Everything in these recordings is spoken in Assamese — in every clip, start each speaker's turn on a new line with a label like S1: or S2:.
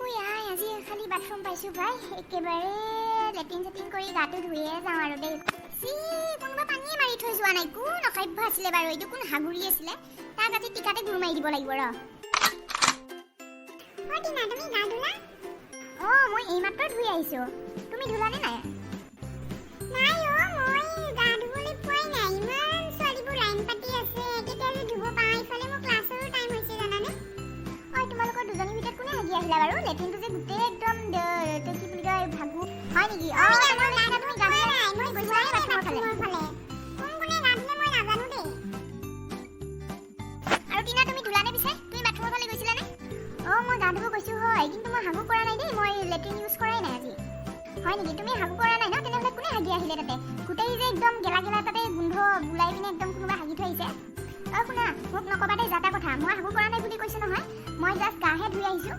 S1: ঐ আই, আজি খালী বাথৰুম পাইছোঁ ভাই। একেবাৰে লেট্ৰিন চেট্ৰিন কৰি গাটো ধুয়ে যাওঁ আৰু দেই। চি, কোনোবা পানীয়ে মাৰি থৈ যোৱা নাই। কোন অসভ্য আছিলে বাৰু এইটো? কোন হাগুৰি আছিলে? তাক আজি টিকাতে গুৰ মাৰি দিব লাগিব ৰ।
S2: অ টিনা, তুমি গা ধুলা?
S1: অঁ, মই এইমাত্ৰ ধুই আহিছোঁ। তুমি ধুলানে নাই?
S2: নাই অ, মই গা ধুবলৈ পোৱাই নাই। ইমান ছোৱালীবোৰ লাইন পাতি আছে, কেতিয়া যে ধুব পাওঁ। ইফালে মোৰ ক্লাছৰো টাইম হৈছে, জানানে?
S1: ঐ, তোমালোকৰ দুজনীৰ ভিতৰত কোনে হাগি আহিলা বাৰু? লেট্ৰিনটো যে গোটেই একদম এইটো কি বুলি কয়, ভাগু হয় নেকি? অঁ, তেনেহ'লে টিনা, তুমি গা ধুলা?
S2: নাই, মই
S1: গৈছিলা
S2: যোৱাই
S1: নে
S2: নাই
S1: বাথৰুমৰ ফালে?
S2: বাথৰুমৰ ফালে। কোন কোনে গা ধুলে মই নাজানো দেই।
S1: আৰু টিনা, তুমি ধুলানে পিছে? তুমি বাথৰুমৰ ফালে গৈছিলানে? অঁ, মই গা ধুব গৈছোঁ হয়, কিন্তু মই হাগু কৰা নাই দেই। মই লেট্ৰিন ইউজ কৰাই নাই আজি। হয় নেকি? তুমি হাগু কৰা নাই ন? তেনেহ'লে কোনে হাগি আহিলে তাতে? গোটেই যে একদম গেলা গেলা তাতে গোন্ধ ওলাই পিনে একদম কোনোবা হাগি থৈ আহিছে। অ শুনা, মোক নকবা দেই যাতা কথা। মই হাগু কৰা নাই বুলি কৈছোঁ নহয়, মই জাষ্ট গাহে ধুই আহিছোঁ।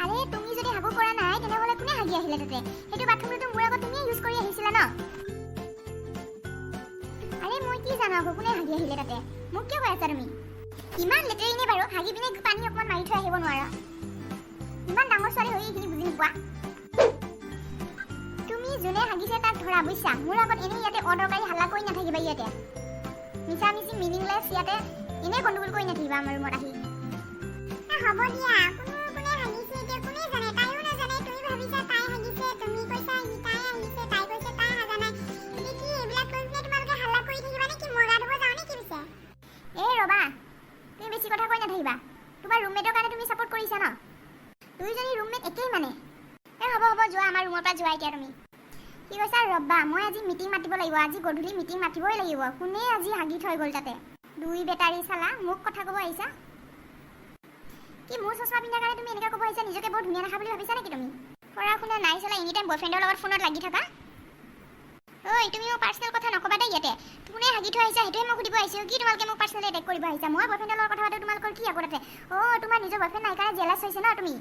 S1: আৰে, তুমি যদি হাগু কৰা নাই, তেনেহ'লে কোনে হাগি আহিলে তাতে? সেইটো বাথৰুমটোতো মোৰ আগত তুমিয়ে ইউজ কৰি আহিছিলা ন? আৰে, মই কি জানো আকৌ কোনে হাগি আহিলে তাতে? মোক কিয় কৈ আছা তুমি? ইমান লেতেৰি নে বাৰু? হাগি পিনে পানী অকণমান মাৰি থৈ আহিব নোৱাৰা? ইমান ডাঙৰ ছোৱালী হৈ এইখিনি বুজি নোপোৱা তুমি? যোনে হাগিছে তাক ধৰা, বুজিছা? মোৰ আগত এনেই ইয়াতে অদৰকাৰী হাল্লা কৰি নাথাকিবা। ইয়াতে মিছা মিছি মিনিংলেছ ইয়াতে এনেই গণ্ডগোল কৰি নাথাকিবা আমাৰ ৰুমত আহি।
S2: এ, হ'ব দিয়া। কোনো কোনে হাগিছে এতিয়া কোনে জানে? তাইও নাজানে। তুমি ভাবিছা তাই হাগিছে, তুমি কৈছা সি তাই হাগিছে, তাই কৈছে তাই হাগা নাই। এতিয়া কি এইবিলাক লৈ পিনে তোমালোকে হাল্লা কৰি থাকিবা নেকি? মই গা ধুব যাওঁ নেকি পিছে?
S1: এই ৰ'বা, তুমি বেছি কথা কৈ নাথাকিবা। তোমাৰ ৰুমমেটৰ কাৰণে তুমি ছাপোৰ্ট কৰিছা ন? দুয়োজনী ৰুমমেট একেই মানে। এই হ'ব হ'ব, যোৱা, আমাৰ ৰুমৰ পৰা যোৱা এতিয়া তুমি। কি কৈছা? ৰ'বা, মই আজি মিটিং মাতিব লাগিব। আজি গধূলি মিটিং মাতিবই লাগিব। কোনে আজি হাগি থৈ গ'ল তাতে? দুই বেটাৰী চালা, মোক কথা ক'ব আহিছা? কি, মোৰ চশমা পিন্ধাৰ কাৰণে তুমি এনেকৈ ক'ব আহিছা? নিজকে বৰ ধুনীয়া দেখা বুলি ভাবিছা নেকি তুমি? পঢ়া শুনা নাই চালা, এনি টাইম বয়ফ্ৰেণ্ডৰ লগত ফোনত লাগি থাকা। ঐ, তুমি মোক পাৰ্চনেল কথা নক'বা দেই ইয়াতে। কোনে হাগি থৈ আহিছা, সেইটোৱে মই সুধিব আহিছোঁ। কি তোমালোকে মোক পাৰ্চনেলি এটেক কৰিব আহিছা? মই বয়ফ্ৰেণ্ডৰ লগত কথা পাতো, তোমালোকৰ কি আকৌ তাতে? অ', তোমাৰ নিজৰ বয়ফ্ৰেণ্ড নাই কাৰণে জেলাছ হৈছে ন তুমি?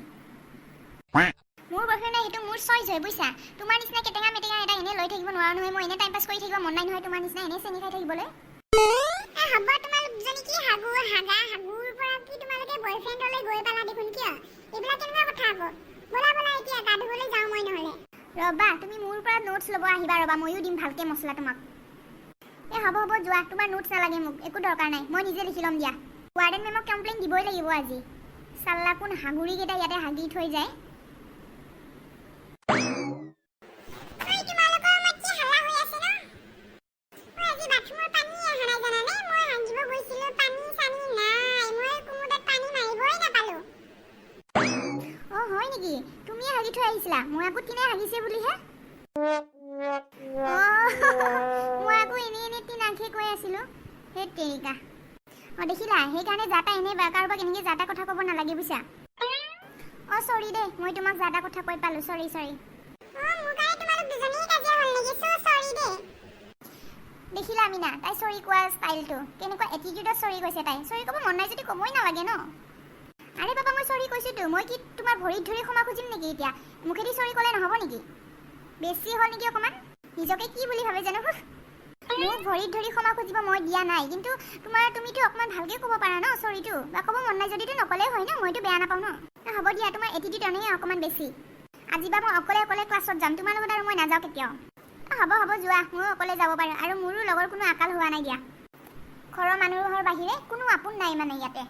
S1: মোৰ বয়ফ্ৰেণ্ড নাই, সেইটো মোৰ চইচ হয়, বুজিছা? তোমাৰ নিচিনা কেটেঙা মেটেঙা এটা এনেই লৈ থাকিব নোৱাৰো নহয় মই। এনেই টাইম পাছ কৰি থাকিব মন নাই নহয় তোমাৰ নিচিনা এনেই চেনি খাই থাকিবলৈ।
S2: এ হ'ব, তোমালোক দুজনী কি হাগু হাগা হাগুৰ পৰা কি তোমালোকে বয়ফ্ৰেণ্ডলৈ গৈ পালা দেখোন? কিয়, এইবিলাক কেনেকুৱা কথা আকৌ? ব'লা ব'লা, এতিয়া গা ধুবলৈ যাওঁ মই নহ'লে।
S1: ৰ'বা, তুমি মোৰ পৰা নোটছ ল'ব আহিবা। ৰ'বা, ময়ো দিম ভালকে মছলা তোমাক। এ হ'ব হ'ব, যোৱা। তোমাৰ নোটছ নালাগে মোক, একো দৰকাৰ নাই। মই নিজে লিখি ল'ম দিয়া। ৱাৰ্ডেন মেমক কমপ্লেইন দিবই লাগিব আজি। চাল্লা, কোন হাগুৰিকেইটা ইয়াতে হাগি থৈ যায়।
S2: ঐ, তোমালোকৰ ৰুমত কি হাল্লা হৈ আছে ন? ঐ, আজি বাথৰুমৰ পানী অহা নাই, জানানে? মই হাগিব গৈছিলো, পানী চানী নাই। মই কোমোডত পানী মাৰিবই নাপালো।
S1: অ হয় নেকি? তুমিয়ে হাগি থৈ আহিছিলা? মই আকৌ টিনাই হাগিছে বুলিহে। অ, মই আকৌ এনেই এনেই টিনাকহে কৈ আছিলো। সেই তেৰিকা। অ দেখিলা, সেইকাৰণে যাতা এনেই বা কাৰোবাক এনেকৈ যাতা কথা ক'ব নালাগে, বুজিছা? অ চৰি দেই, মই তোমাক যাতা কথা কৈ পালো। চৰি চৰি।
S2: অ, মোৰ কাৰণে তোমালোক দুজনীয়ে কাজিয়া হ'ল নেকি? চ' চৰি দেই।
S1: দেখিলা মিনা, তাই চৰি কোৱা ষ্টাইলটো কেনেকুৱা এটিটিউডত চৰি কৈছে তাই। চৰি ক'ব মন নাই যদি ক'বই নালাগে ন? আৰে বাবা, মই চৰি কৈছোতো। মই কি তোমাৰ ভৰিত ধৰি ক্ষমা খুজিম নেকি এতিয়া? মুখেদি চৰি ক'লে নহ'ব নেকি? বেছি হ'ল নেকি অকণমান? নিজকে কি বুলি ভাবে জানো? হুহ। মোক ভৰিত ধৰি ক্ষমা খুজিব মই দিয়া নাই, কিন্তু তোমাৰ তুমিতো অকণমান ভালকে ক'ব পাৰা ন চৰিটো। বা ক'ব মন নাই যদিতো নক'লেই হয় ন? মইতো বেয়া নাপাওঁ ন? এ, হ'ব দিয়া, তোমাৰ এটিটিউড এনেই অকণমান বেছি। আজি বা মই অকলে অকলে ক্লাছত যাম, তোমাৰ লগত আৰু মই নাযাওঁ কেতিয়াও। অ, হ'ব হ'ব, যোৱা। ময়ো অকলে যাব পাৰোঁ আৰু মোৰো লগৰ কোনো আকাল হোৱা নাই দিয়া। ঘৰৰ মানুহৰ বাহিৰে কোনো আপোন নাই মানে ইয়াতে।